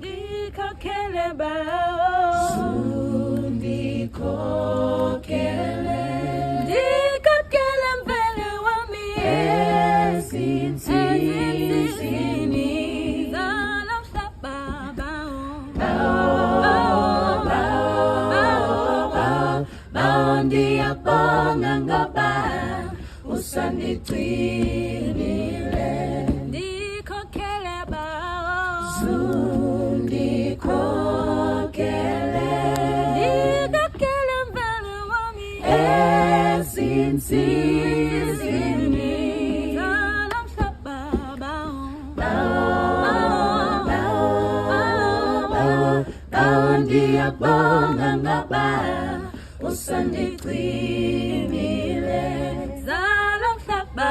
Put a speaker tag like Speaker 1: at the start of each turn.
Speaker 1: Ndikhokhele bawo,
Speaker 2: Zundikhokhele,
Speaker 1: ndikhokhele mvele wami
Speaker 2: ezinsizini
Speaker 1: zalomhlaba bawo,
Speaker 2: Bawo, bawo, bawo, bawo, ndiyabonga ngoba usandigcinile.
Speaker 1: Ndikhokhele bawo,
Speaker 2: Zundikhokhele,
Speaker 1: ndikhokhele mvele wami
Speaker 2: ezinsizini
Speaker 1: zalomhlaba bawo,
Speaker 2: Bawo, bawo, bawo, bawo, ndiyabonga ngoba usandigcinile.
Speaker 1: Zalomhlaba.